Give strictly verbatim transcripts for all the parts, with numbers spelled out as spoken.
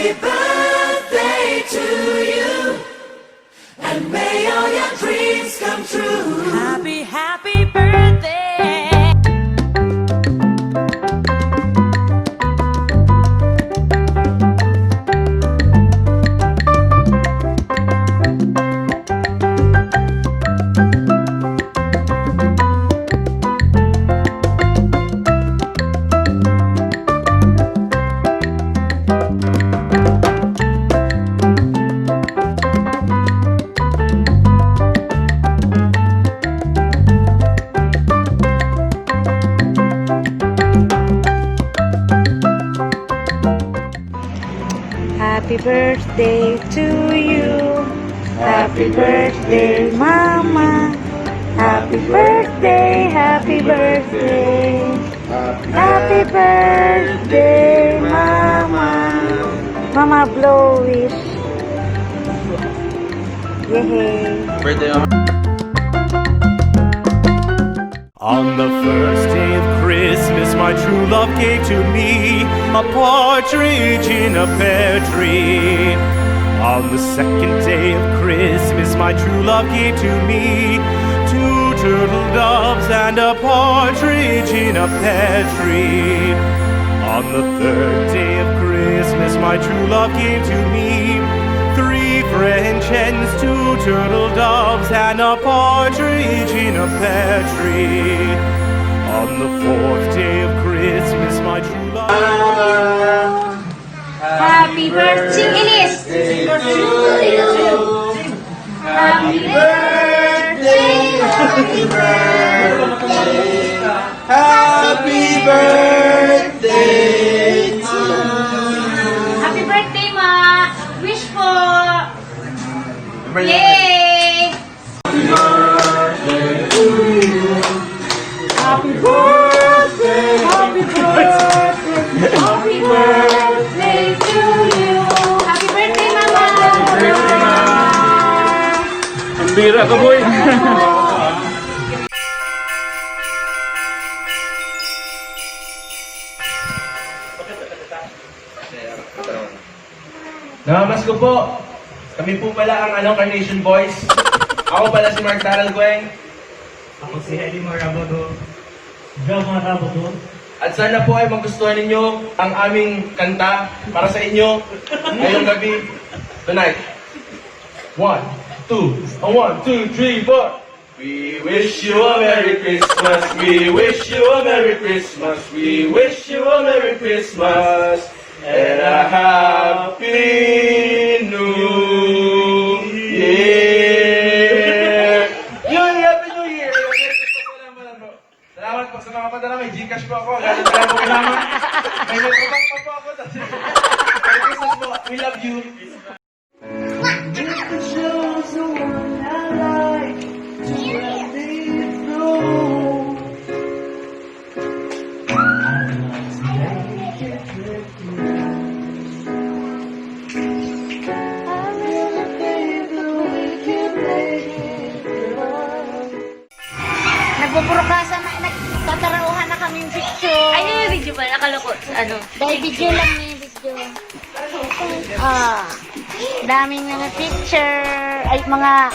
Birthday to you, and may all your dreams come true. Happy, happy birthday. Happy birthday to you. Happy birthday, Mama. Happy birthday, happy birthday. Happy birthday, Mama. Mama, blow wish. Yehey. Birthday, Mama. On the first day of Christmas, my true love gave to me a partridge in a pear tree. On the second day of Christmas, my true love gave to me two turtle doves and a partridge in a pear tree. On the third day of Christmas, my true love gave to me three French hens, two turtle doves, and a partridge in a pear tree. On the fourth day of Christmas, my true love. Happy birthday! Sing, Inis! Happy birthday! Happy birthday! Happy birthday to you! Happy birthday, Ma! Wish po! Yay! Happy birthday! Happy birthday! Happy birthday to you! Happy birthday, Mama! Ang bira ka, boy! Namamas ko po. Kami po pala ang, ano, Carnation Boys. Ako pala si Mark Darrell Gueng. Ako si Eddie Marabodo. Joe Marabodo. At sana po ay magustuhan ninyo ang aming kanta para sa inyo ngayong gabi, tonight. One, two, a one, two, three, four. We wish you a Merry Christmas. We wish you a Merry Christmas. We wish you a Merry Christmas and a Happy New Year. New Year, Happy New Year. Merry Christmas po lang pala, bro. Salamat po sa mga padala. May GCash po ako. Ganun lang po kailangan. May Metrobank pa po ako. Merry Christmas po. We love you. Nagbuburukasan na, nagtatarauhan na kaming picture. Ay, video pala. Akala ko, ano. Dahil video lang ni video. Ah, daming mga picture. Ay, mga,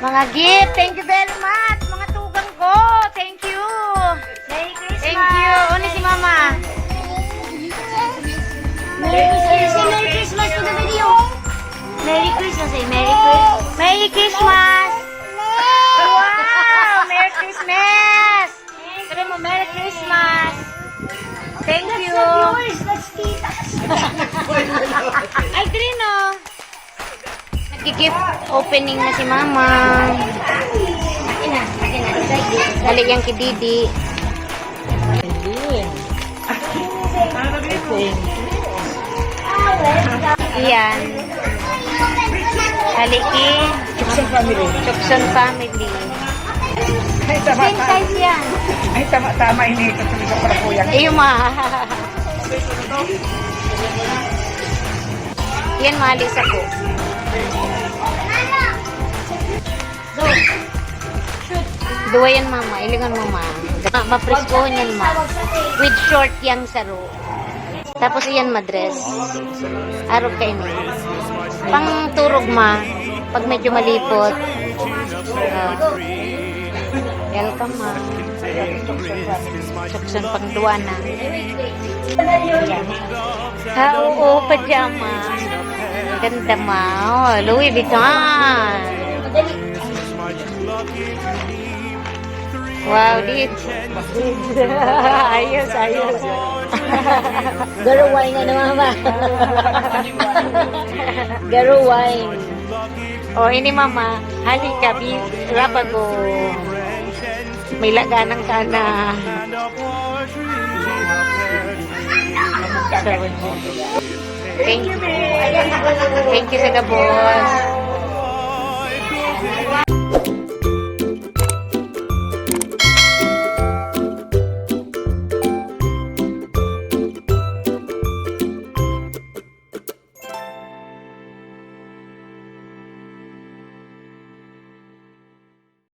mga gift. Thank you very much, mga tugang ko. Thank you. Merry Christmas. Thank you. Una si Mama. Merry Christmas. Merry Christmas to the video. Merry Christmas, eh. Merry Christmas. Merry Christmas. Wow! Merry Christmas. Sabi mo, "Merry Christmas." Thank you. Ay, green, oh. Nag-gift opening na si Mama. Dali yang kay Didi. Iyan. Dali ki. Chukson family. Chukson family. Ay, tama, Same tama. Size yan. Ay, tama, tama, hindi ito tuloy sa parakuya. Iyo, ma. Yan, mali sa ko. Duwa yan, mama. Ilingon mo, ma. Ma, mapreskohon yan, ma. With short yang saro. Tapos iyan, madres. Arog kaini. Pangturog, ma. Pag medyo malipot. Oh. Welcome, ma. Instruction pang duwa na. Yan. Ha, oo, pajama. Ganda, ma. Oh, Louis Vuitton. Wow, di. Ayos, ayos. Garuway nga naman ba? Garuway. Oh, ini, mama. Halika, bi, rabago. May laganang ka na. Thank you. Thank you sa gabos.